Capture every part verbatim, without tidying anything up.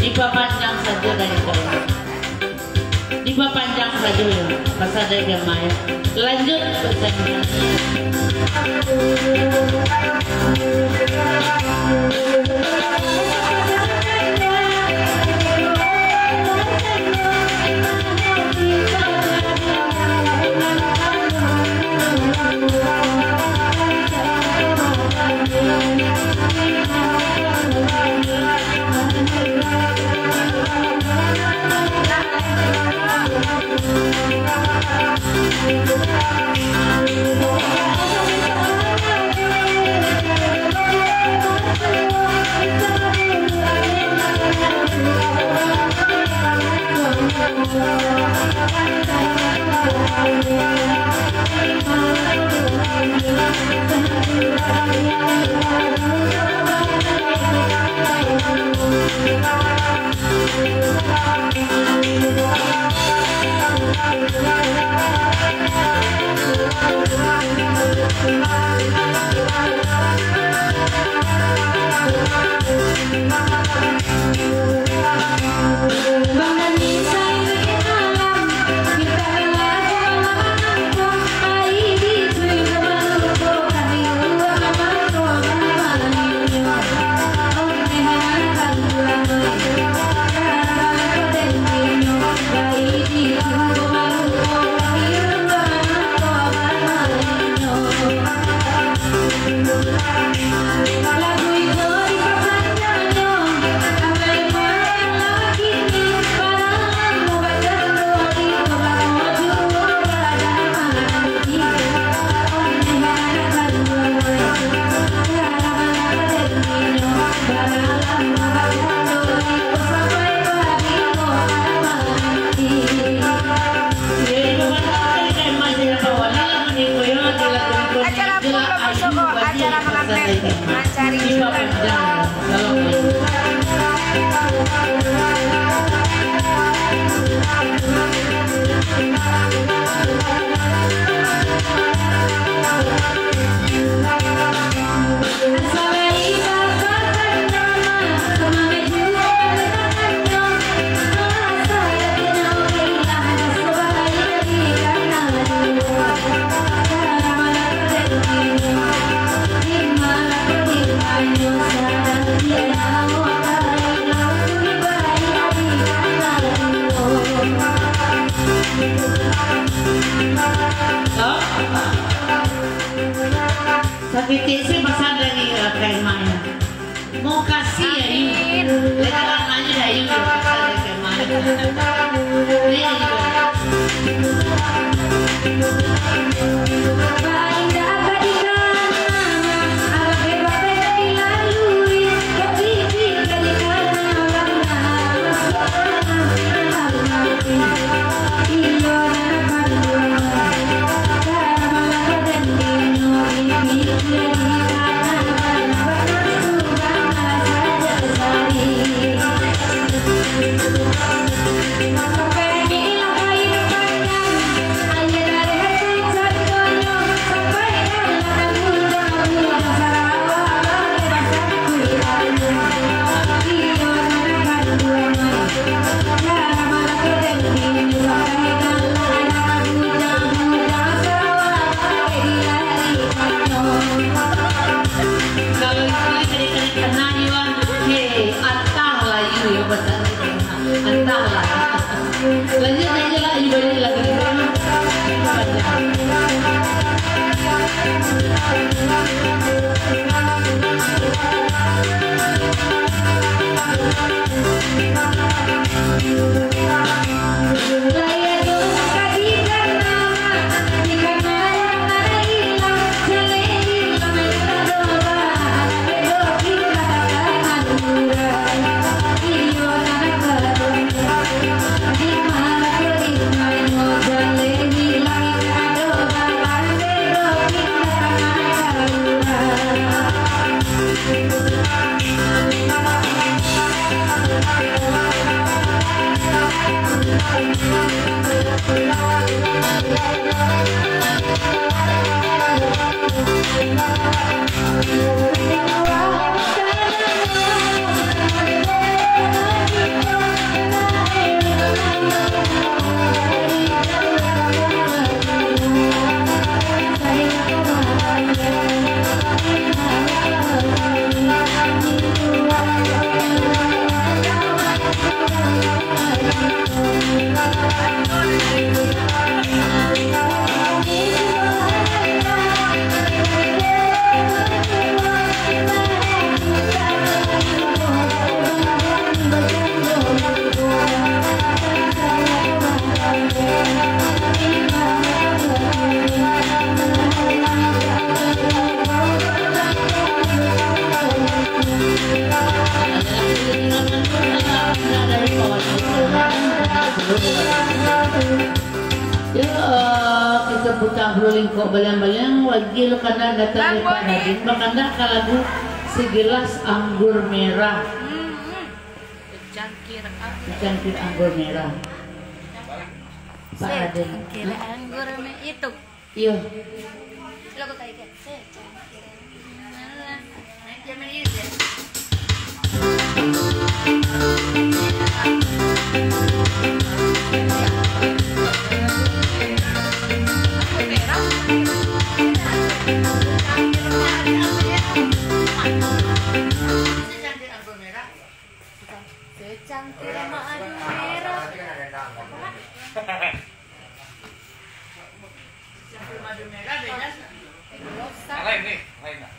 Dipapanjang sajo dari kami. Dipapanjang sajo yo, pasal dari jamaah. Lanjut pesan. Acara pun bagus kok, acara pengantin mancari hiburan. Saketek se pasan dari, eh, Kak Irma, yo. Mokasih, Ayu. Amin. Letak tangan aja, Ayu. Pasan dari Kak Irma. Iya, iya. Kalau itu jadi kena, Yuan, hei, antahlah, Yu, ya, pesan. Antahlah. Lanjut, lanjutlah, Yu, balik lagi. Panjang. Yo, kita putar dulu lingkok baliang-baliang, wajil kandak datang dari Pak Radin, bakandak ka lagu Segelas Anggur Merah. Hmm, hmm. Secangkir anggur. Secangkir anggur merah. Pak Radin. Secangkir anggur merah itu. Iyo. Lo kok kayak gitu? Secangkir anggur merah. Secangkir madu merah. Secangkir madu merah beda sa-, lain ni, lain lah.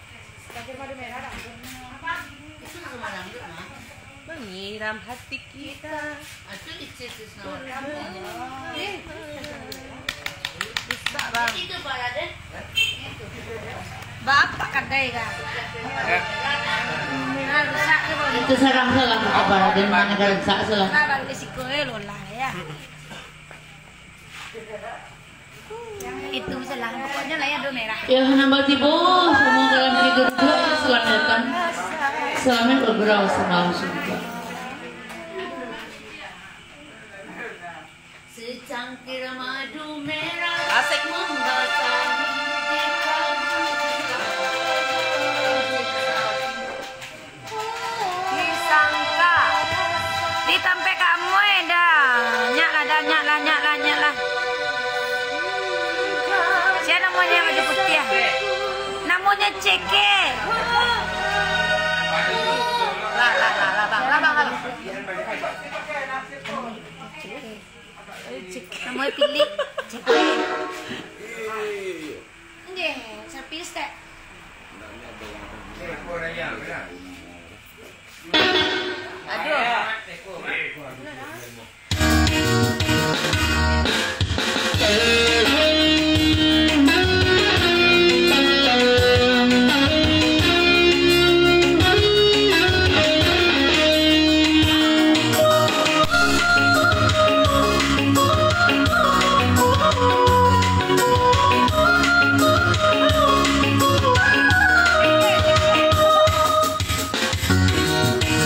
Secangkir madu merah dah. Apa? Itu sama rambut, Mak. Menyiram hati kita. Ah, itu licin tu sama rambut. Eh. Rusak, Bang. Itu, Pak Raden. Bapak kadai kah? Ya. Nah, rusak tu, Bang. Itu sarang salah, Pak Raden, mana ka rusak salah. Nah, balik ke siku, eh, lolah, ya. Itu salah, pokoknya lah ya, do merah. Yang nambah tibo, semua dalam tidur dua, selamat datang. Selamat bergurau semalam suntuk. Secangkir madu merah. Asik. Membasahi di kamu. Disangka. Di tampek kamu, eh, dah. Nyak lah, dah, nyak lah, nyak lah, nyak lah. Siapa namanya yang baju putih, ah? Namanya Ceke. Lah, lah, lah, lah, bang, lah, bang, lah, bang. Namanya pilih. Ceke. Nggih, servis teh. Aduh.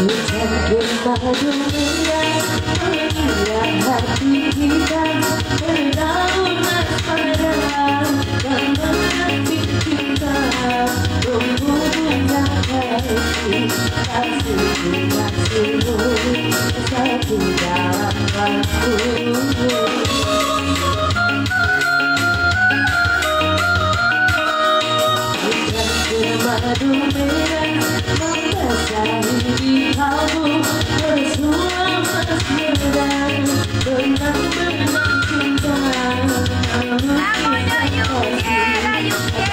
Hujan pun madu merah, menghilang hati kita, berdaun asmara, dan menanti cinta, tumbuh bunga kasih, kasih, kasihmu, satu dalam waktu. Hujan pun madu merah, membasahi di kalbu, bersuah mesra, benang-benang cinta. Namanya Yuki, Yuki.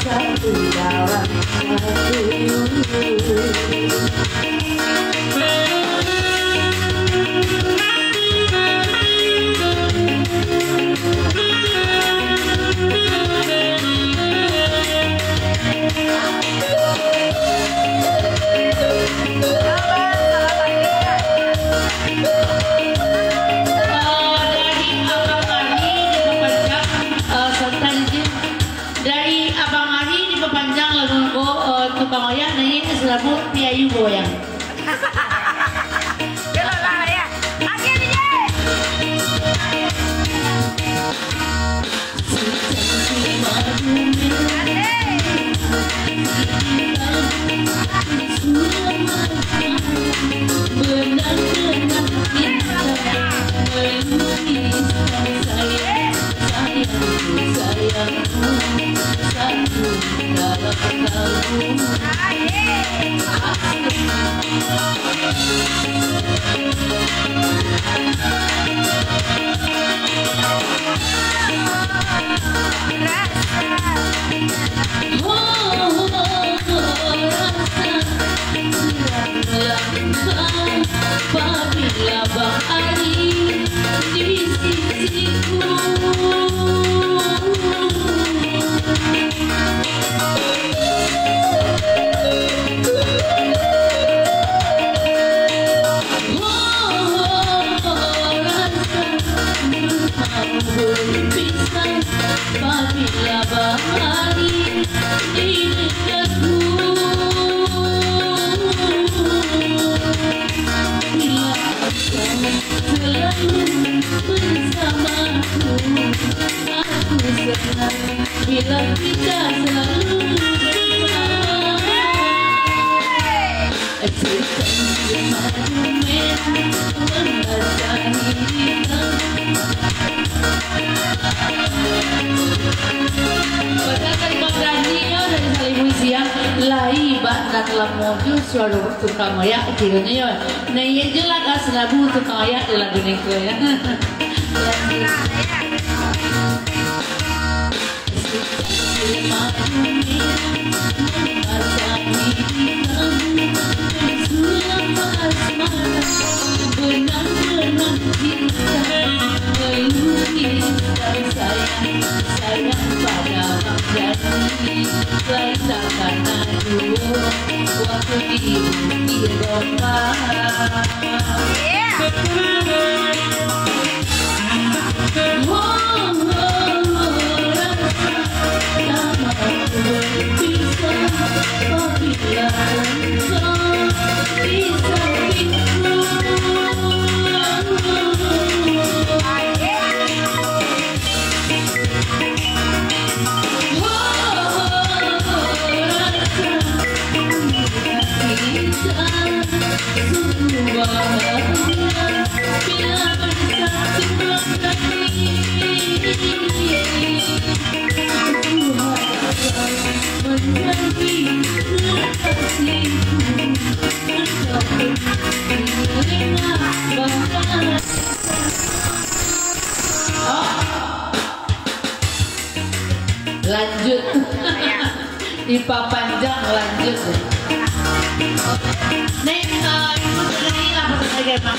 Satu dalam hati. Padahal tadi Bang Dani yo dari Salimu siang, lai bak nan lamo jo suaro tukang oyak kironyo yo. Nah, iyo je lah, Kak, salagu tukang oyak di lagu niko yo. Lanjut. Dipapanjang, lanjut. Nek, eh, ibu tengah ni lah, pesan lagi, Mak.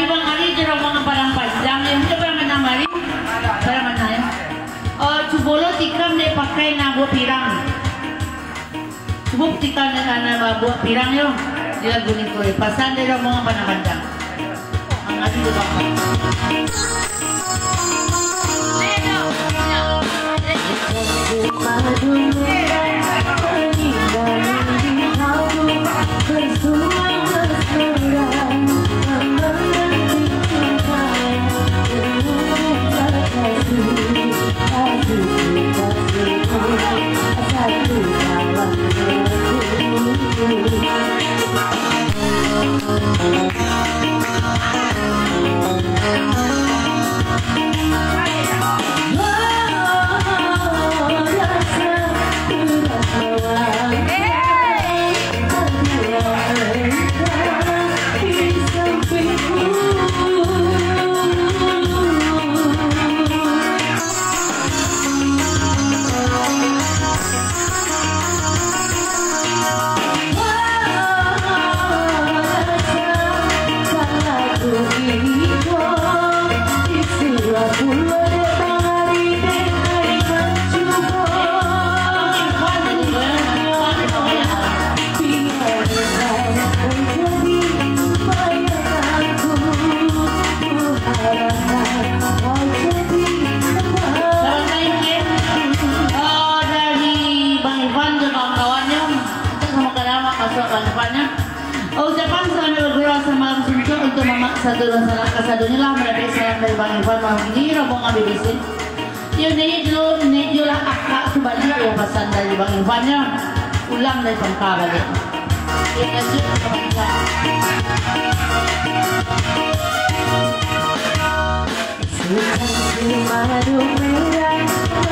Bang Ari jo rombongan Padang Panjang, yo, mungkin Padang Panjang Bali, Padang Panjang, yo. Eh, cubo lo tikam dek pakai nan buek pirang. Cubo tikam dek nan, nan buek pirang, yo. Di lagu niko, yo. Pasan dek rombongan Padang Panjang. Bang Ari jo Bang Ari. Dari Bang Ivan jo kawan-kawannyo, kita samo ka dalam, masuak Bang Ivan, yo. Ucapan salam bergurau samalam suntuk untuk mamak sadulur sanak kasadonyo lah, mandapek salam dari Bang Ivan malam ini, rombongan B B C. Yo, naiak dulu, naiak dulu lah, akak tu baliak, yo, pasan dari Bang Ivan, yo. Pulang dari Pangka baliak. Yo, lanjut ka Pangka. Secangkir madu merah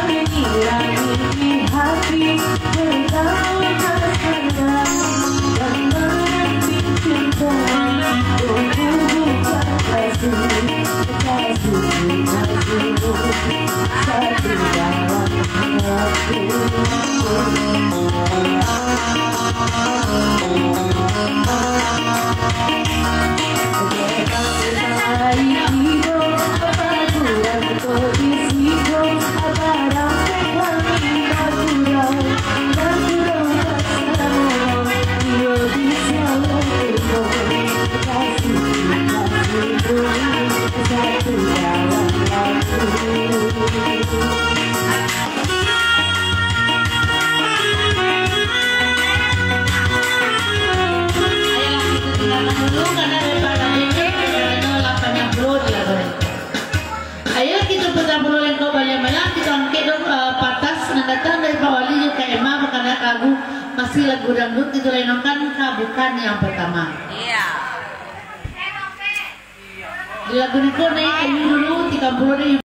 menyiramkan hati, bertaun hasrat dan menanti cinta. Untuk buka kasih, kasih, kasih, satu dalam hati. Ayolah, kita tinggalkan dulu karena daripada ini, karena lapannya bro di lagu ini. Ayolah, kita putar pulo lengkok baliak malam, kita angkek dulu, eh, patas nan datang dari Pak Wali jo Kak Emma, bakana lagu, masih lagu dangdut, kita lenokan ka bukan yang pertama. Iya. Di lagu niko naiak ayu dulu, tiga puluh deh.